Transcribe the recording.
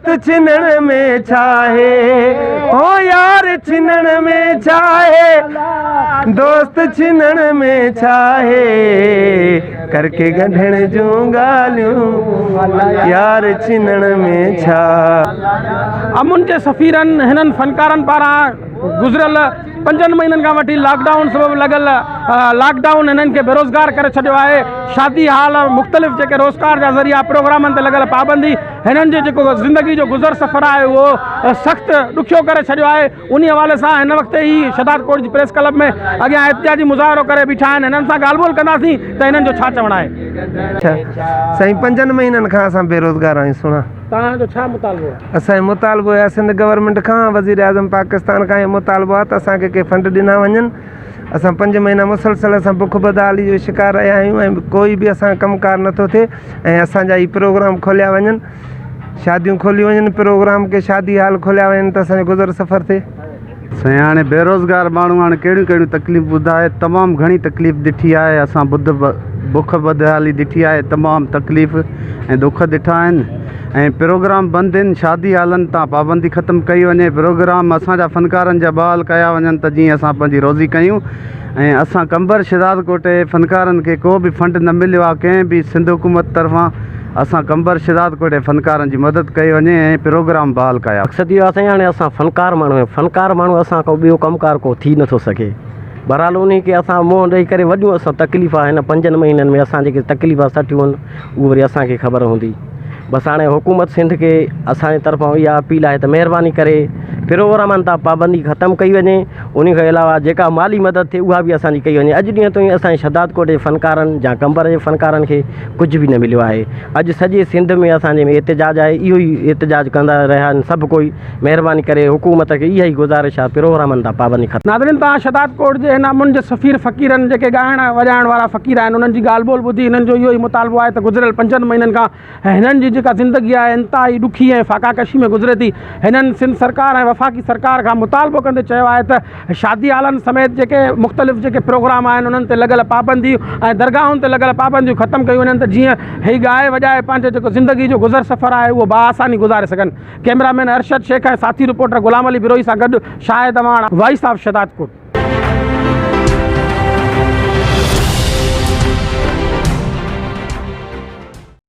دوست ڇنڻ ۾ ڇاهي او يار ڇنڻ ۾ ڇاهي دوست ڇنڻ ۾ ڇاهي ڪرڪي ڳنڍڻ جون ڳالهيون يار ڇنڻ ۾ ڇا. امن جي سفيرن هنن فنڪارن پاران گذريل پنجن مهينن کان وٺي لاڪ ڊائون سبب لڳل لاڪ ڊائون هنن کي بيروزگار ڪري ڇڏيو آهي شادي هال مختلف جيڪي روزگار جا ذريعا پروگرامن تي لڳل پابندي هنن جي جيڪو زندگي جو گذر سفر آهي اهو سخت ڏکيو ڪري ڇڏيو آهي انهي حوالي سان هن وقت هي شهداد ڪوٽ جي پريس ڪلب ۾ اڳيان احتجاجي مظاهرو ڪري بيٺا آهن هنن سان ڳالهه ٻولهه ڪنداسين ته هنن جو ڇا چوڻ آهي. سائين پنجن مهينن کان اسان بيروزگار آهيون سهڻا. توهان جو ڇا مطالبو آهي؟ اسان جو مطالبو آهي سنڌ گورنمينٽ کان وزير اعظم پاڪستان کان اهو مطالبو آهي ته اسان کي ڪي فنڊ ڏنا وڃن اسان پنج مهينا مسلسل اسان بک بدحالي جو شڪار رهيا آهيون ۽ ڪوئي به اسان جو ڪم ڪار نٿو ٿئي ۽ اسان جا هي پروگرام کوليا وڃن شاديون کوليون وڃن پروگرام ڪي شادي هال کوليا وڃن ته اسان جو گذر سفر ٿئي. سائين هاڻي بيروزگار ماڻهو هاڻي ڪهڙيون ڪهڙيون تڪليف ٻڌائي تمام گهڻي تڪليف ڏٺي آهي اسان ٻڌ بک بدحالي ڏٺي آهي تمام تڪليف ۽ ڏک ڏٺا آهن ۽ پروگرام بند آهن شادي هالن تان پابندي ختم ڪئي وڃي پروگرام اسان جا فنڪارن جا بحال ڪيا وڃن ته جيئن اسان پنهنجي روزي ڪيون ۽ اسان قمبر شھدادڪوٽ جي فنڪارن کي ڪو به فنڊ نه مليو آهي ڪنهن به سنڌ حڪومت طرفان اسان قمبر شھدادڪوٽ جي فنڪارن جي مدد ڪئي وڃي ۽ پروگرام بحال ڪيا. مقصد اهو آهي سائين هاڻي اسان فنڪار ماڻهو آهيون فنڪار ماڻهو اسان کان ٻيو ڪم ڪار ڪو ٿي نٿو سگهي بهرحال انهي کي اسان منهن ڏئي ڪري وڏيون اسان تڪليفا هن پنجن مهينن ۾ اسان جيڪي تڪليفا سٺيون آهن اهو وري اسان کي خبر هوندي بس هاڻي حڪومت سنڌ کي اسان جي طرفان اها اپيل آهي ته مهرباني ڪري پروگرامن تان پابندي ختم ڪئي وڃي انهي کان علاوه جيڪا مالي مدد ٿئي اها به اسان جي ڪئي وڃي اڄ ڏينهن تائين اسان جي شھدادڪوٽ جي فنڪارن يا قمبر جي فنڪارن کي ڪجهه به نه مليو آهي اڄ سڄي سنڌ ۾ اسان جي ۾ احتجاج آهي اهو ئي احتجاج ڪندا رهيا آهن سڀ ڪوئي مهرباني ڪري حڪومت کي اها ئي گذارش آهي پروگرامن تان پابندي ختم. ناظرين توهان شھدادڪوٽ جي هن امن جي سفير فقيرن جيڪي ڳائڻ وڄائڻ وارا فقير آهن انهن جي ڳالهه ٻولهه ٻڌي هنن جو اهو ئي مطالبو آهي ته گذريل پنجن مهينن کان ۽ هنن جي جيڪا زندگي آهي انتهائي ڏکي ۽ فاقاڪشي ۾ گذري ٿي. هنن سنڌ سرڪار ۽ وفاقي سرڪار کان مطالبو ڪندي چيو آهي ته شادي هالن سميت جيڪي مختلف جيڪي پروگرام آهن انهن تي لڳل پابنديون ۽ درگاهن تي لڳل پابنديون ختم ڪيون وڃن ته جيئن هي ڳائي وڄائي پنهنجو جيڪو زندگي جو گذر سفر آهي اهو باآساني گذاري سگهن. ڪئميرا مين ارشد شيخ ۽ ساٿي رپورٽر غلام علي بروهي سان گڏ شاهد اعواڻ، وائس آف شهدادڪوٽ.